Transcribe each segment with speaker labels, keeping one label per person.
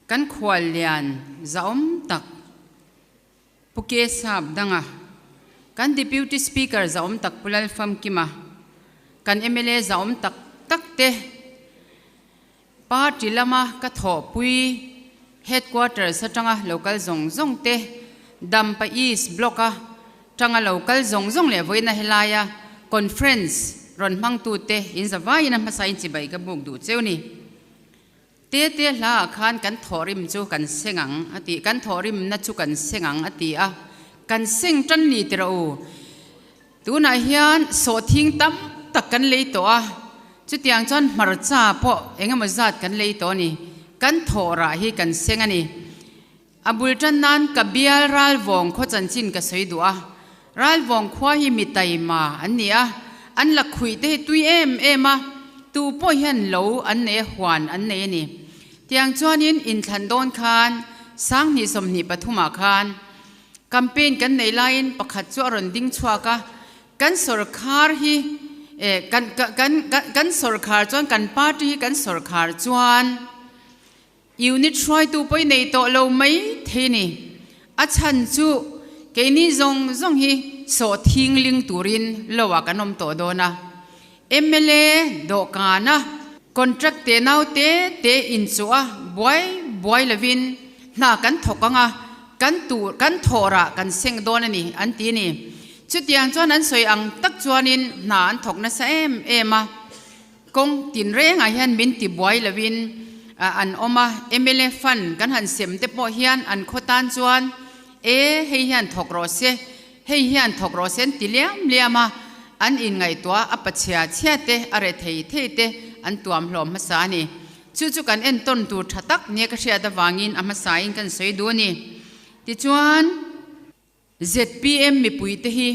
Speaker 1: Kan khuallian zahawm tak Pu Ke Sap Danga, kan Deputy Speaker zahawm tak Pu Lalfamkima, kan mla zahawm tak tak te, Party lama ka thawhpui Headquarters atanga lo kal zawng zawng te, Dampa East Block-a tanga lo kal zawng zawng leh vawiina helaia Conference rawn hmangtute in zavaiin a hmasain chibai ka buk duh cheu ni. Te te hla ah khan kan thawhrim chu kan seng ang a ti, kan thawhrimna chu kan seng ang a ti a, kan seng tan ni ti rawh u. Tunah hian sawhthing tam tak kan lei tawh a, chutiang chuan hmarcha pawh eng emaw zat kan lei tawh a ni. Kan thawhrah hi kan seng a ni. A bul tan nan ka bial Ralvawng khaw chanchin ka sawi duh a, Ralvawng khua hi mi taima an ni a, an la khuih te hi tui em em a, tu pawh hian lo an nei a, huan an nei a ni. Tiang chuanin inthlan dawn khan Sanghnih 23 ah khan campaign kan neih laiin pakhat chu a rawn ding chhuak a, kan sawrkhar hi eh kan kan kan sawrkhar chuan kan party hi kan sawrkhar chuan Unit hruaitu pawh i nei tawh lo mai thei ni. A chhan chu keini zawng zawng hi sawh thingling turin lo ah kan awm tawh dawn a. Mla dawhkana contract te nau te te inchuh a buai buai lovin hna kan thawk ang a, kan tur kan thawhrah kan seng dawn a ni an ti a ni. Chutiang chuan an sawi ang tak chuanin hna an thawk nasa em em a. Kawng tinrengah hian min ti buai lovin an awm a, mla fund kan han sem te pawh hian an khaw tan chuan e hei hian thawk rawh se, hei hian thawk rawh se an ti liam liam a, an inngaihtuah a pachhia chhia te a re thei thei te an tuam hlawm hmasa a ni. Chu chu kan entawn tur tha tak nia ka hriat avangin a hmasain kan sawi duh a ni. Tichuan. Zpm mipuite hi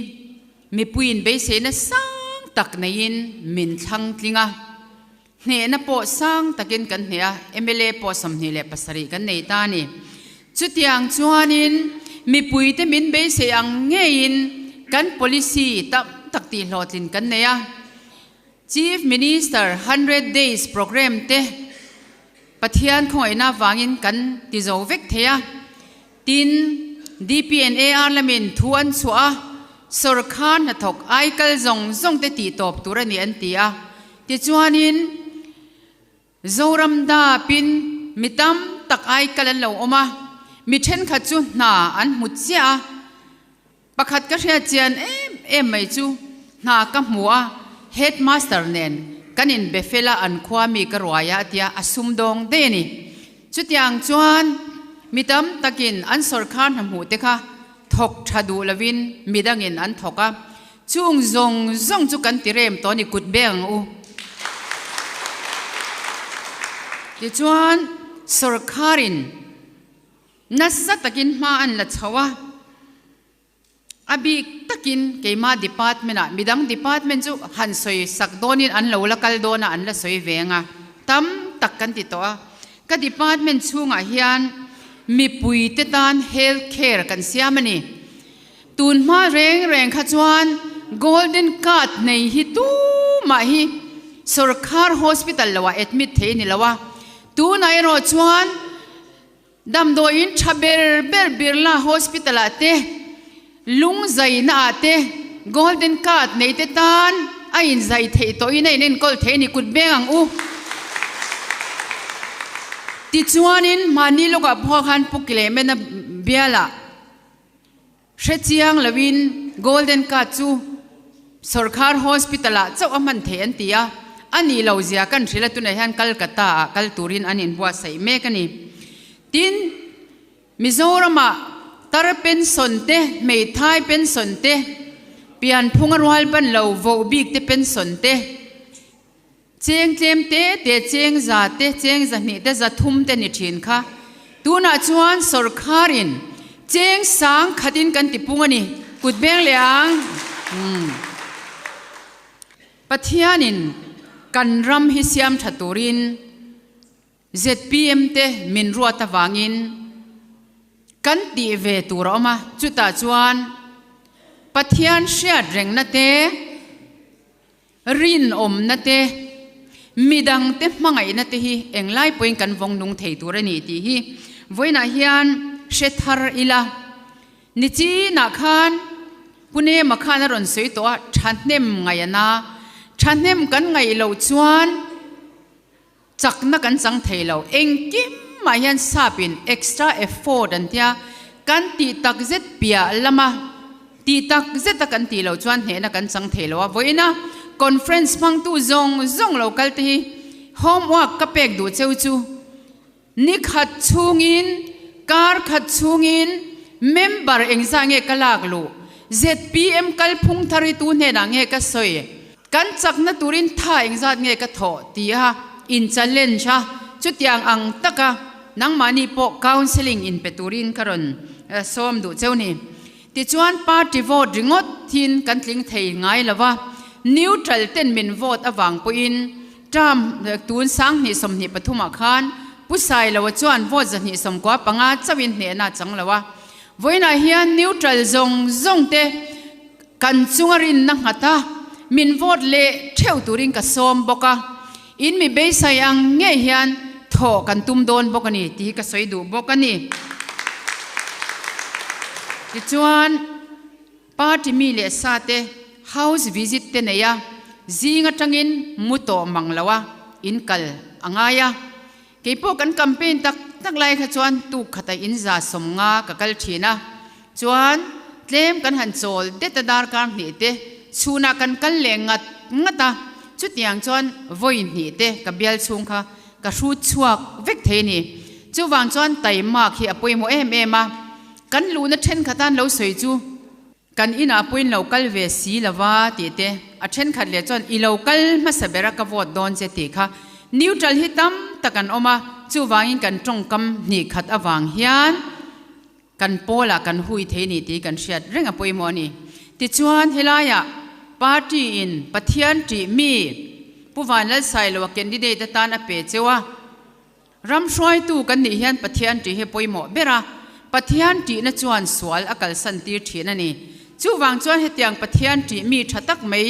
Speaker 1: mipuiin beiseina sang tak neiin min thlang tling a, hnehna pawh sang takin kan hneh a, mla pawh 27 kan nei ta a ni. Chutiang chuanin mipuite min beisei ang ngeiin kan policy tam tak tihhlawhtlin kan nei a, Chief Minister 100 Days Programme te Pathian khawngaihna avangin kan ti zo vek thei a. Tin, DPNAR lamin thu an chhuah a, sawrkhar hnathawk aikal zawng zawng te tih tawp tur a ni an ti a. Tichuanin, Zoram dapin mi tam tak aikal an lo awm a, mi thenkhat chu hna an hmu chiah a. Pakhat ka hriat chian em em mai chu hna ka hmu a, headmaster nen kan inbe fel a an khua mi ka ruai a tia a sumdawng daih a ni. Chutiang chuan mi tam takin an sawrkhar hna hmuh te kha thawk tha duh lovin midangin an thawk a, chung zawng zawng chu kan ti rem tawh a ni kut beng ang u. Tichuan sawrkharin. Nasa takin hma an la chho a, a bik takin keimah department ah midang department chu han sawi sak dawnin an lo la kal dawn a, an la sawi ve ang a, tam tak kan ti tawh a. Ka department chhungah hian mipui te tan health care kan siam a ni. Tun hma reng reng kha chuan golden card nei hi tumah hi sawrkhar hospital lo ah admit thei a ni lo a, tunah erawh chuan Damdawiin tha ber ber Birla Hospital ah te, Lungzaina ah te Golden Card nei te tan a inzai theih tawhin a inenkawl theih a ni kut beng ang u. Tichuanin mahni lawkah pawh khan Pu Clement-a bialah Hrechiang loin Golden Card chu sawrkhar hospital ah chauh a hman theih an ti a, a nih lo zia kan hrilh a tunah hian Kolkata ah kal turin an inbuatsaih mek a ni. Tin, Mizoram ah tar pension te, hmeithai pension te, pianphunga rual ban lo voh bik te pension te, Cheng tlem te te, cheng za te, cheng zahnih te, zathum te ni thin kha. Tunah chuan sawrkharin cheng sang khatin kan ti pung a ni, kut beng leh ang. Pathianin kan ram hi siam tha turin zpm te min ruat avangin kan tih ve tur a awm a, chutah chuan Pathian hriat rengna te, Rinawmna te, Midangte hmangaihna te hi englai pawhin kan vawng nung thei tur a ni tih hi vawiinah hian hre thar ila. Nichinah khan Pune Makhan a rawn sawi tawh a, thahnem ngaih a na. Thahnem kan ngaih loh chuan chakna kan chang thei lo. Engkim mah hian sapin extra effort an tia, kan tih tak zet piah lama tih tak zeta kan tih loh chuan hnehna kan chang thei lo a. Vawiina conference hmangtu zawng zawng lo kal te hi homework ka pek duh cheu chu Ni khat chhungin, kar khat chhungin member engzah nge ka lak luh? Zpm kalphung thar hi tu hnenah nge ka sawi? Kan chakna turin tha engzat nge ka thawh? tia in challenge a, chutiang ang taka nangmahni pawh counselling in pe turin ka rawn sawm duh cheu ni. Tichuan party vote ringawt thin kan tling thei ngai lo va, neutral ten min vote avang pawhin Term tun 2023 ah khan Pu Sailoa chuan vote 295 chauhin hnehna a chang lo a. Vawiinah hian neutral zawng zawng te kan chunga rinna nghat a, min vote leh theuh turin ka sawm bawk a. In mi beisai ang ngei hian thawh kan tum dawn bawk a ni tih hi ka sawi duh bawk a ni. Tichuan. Party mi leh sa te house visit te nei a, zing atangin mu tawh mang lo a, in kal a ngai a. Keipawh kan campaign tak tak lai kha chuan tuk khata in 150 ka kal thin a, chuan tlem kan han chawl det a darkar hnih te chhunah kan kal leh ngat ngat a, chutiang chuan vawi hnih te ka bial chhung kha ka hrut chhuak vek thei a ni. Chuvang chuan taimak hi a pawimawh em em a. Kan luhna thenkhat an lo sawi chu kan inah pawhin lo kal ve si lova tih te, a thenkhat leh chuan i lo kal hmasa ber a ka vote dawn che tih kha. Neutral hi tam tak an awm a, chuvangin kan tawngkam hnih khat avang hian kan pawlah kan hui thei ni tih kan hriat reng a pawimawh a ni. Tichuan helaiah party in Pathian tih mi Pu Vanlalsailoa candidate atan a pe cheu a, Ram hruaitu kan nih hian Pathian ṭih hi pawimawh ber a, Pathian ṭihna chuan sual a kalsan tir ṭhin a ni. Chuvang chuan hetiang Pathian ṭih mi ṭha tak mai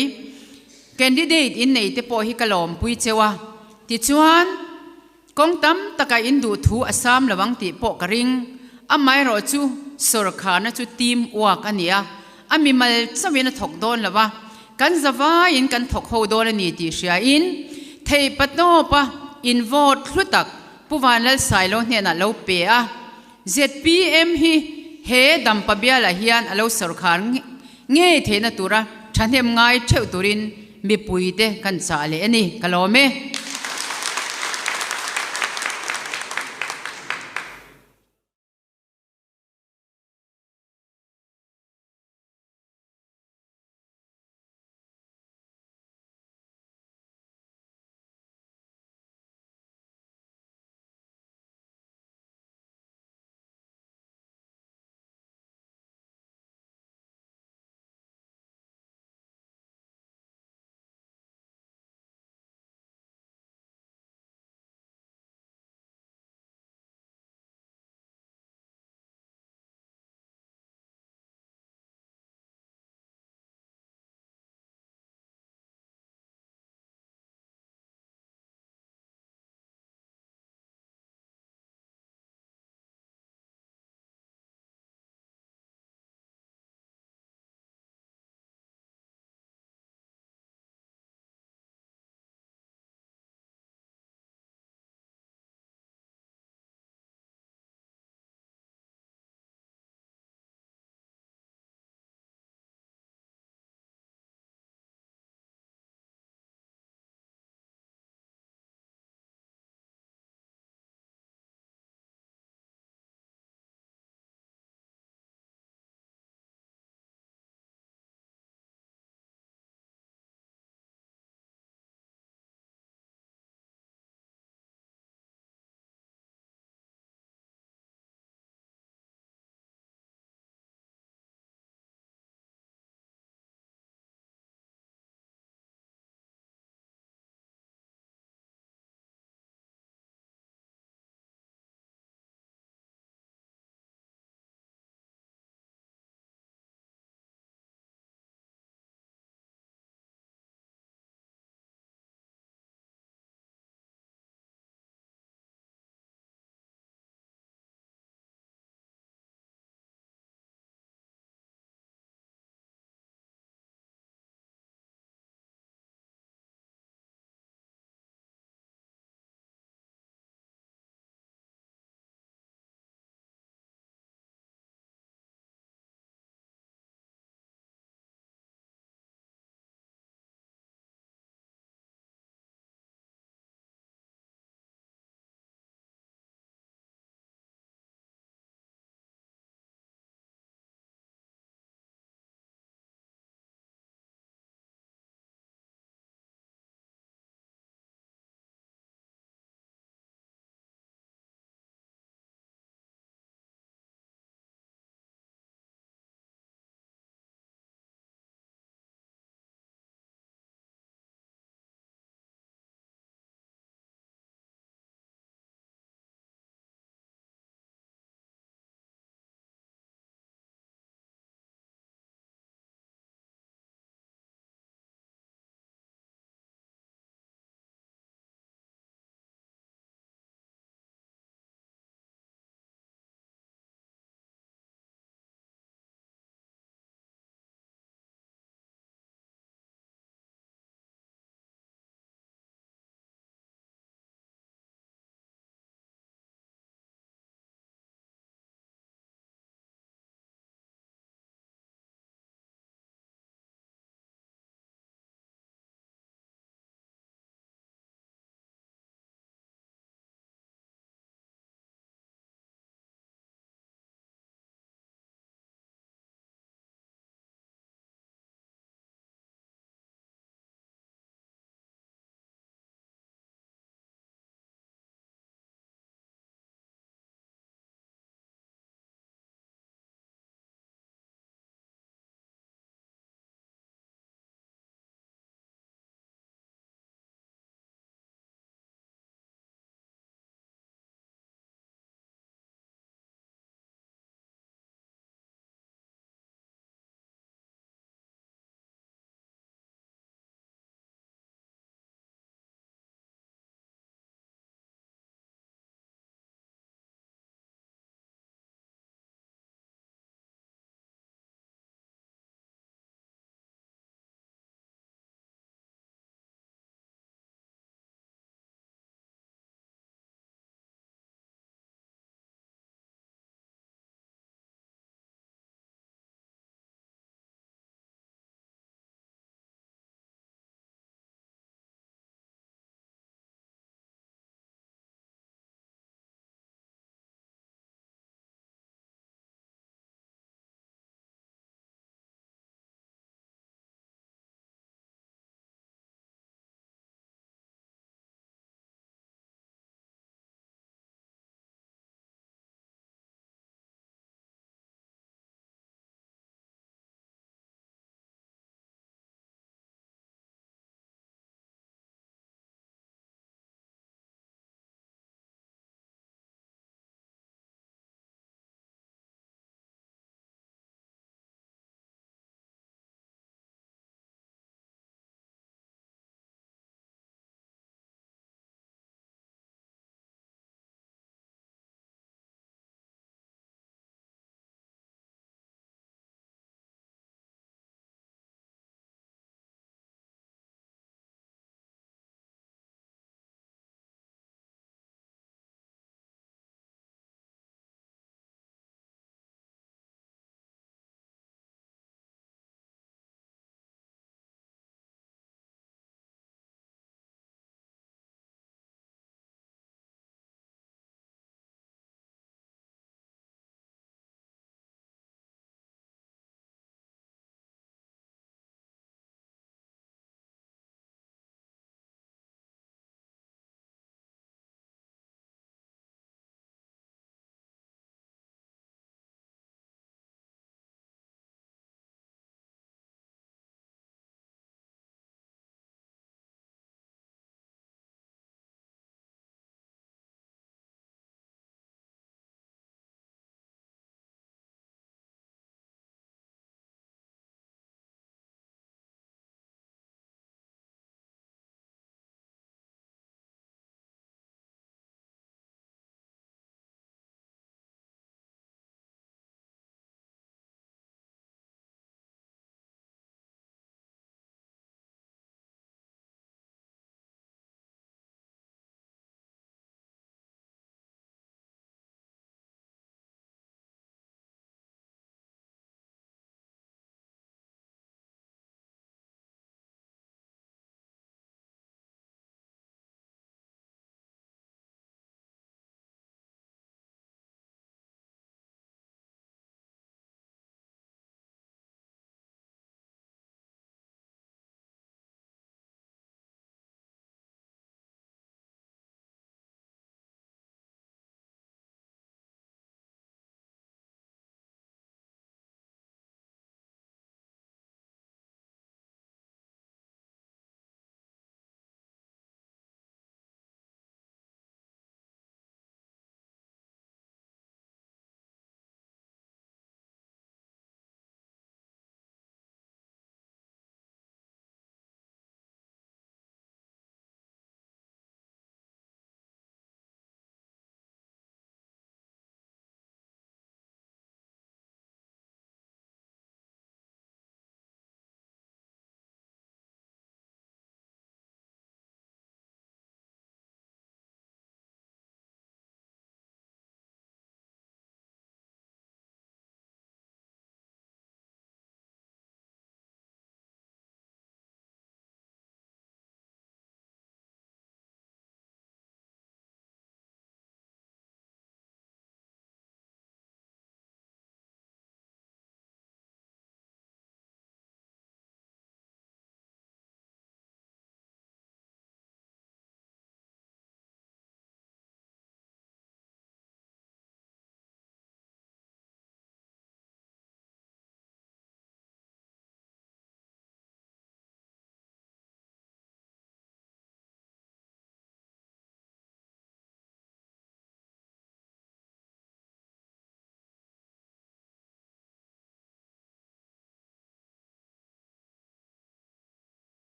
Speaker 1: candidate in nei te pawh hi ka lawmpui cheu a, tichuan kawng tam taka in duh thu a sam lo ang tih pawh ka ring. Amaherawh chu sawrkharna chu team work a ni a, a mimal chauhin a thawk dawn lo a, kan zavaiin kan thawk ho dawn a ni tih hriain theih patawpa in vote hlu tak Pu Vanlalsailo hnenah lo pe a, zpm hi he Dampa bialah hian a lo sawrkhar ngei theihna tura thahnem ngai theuh turin mipuite kan chah leh a ni, ka lawm e.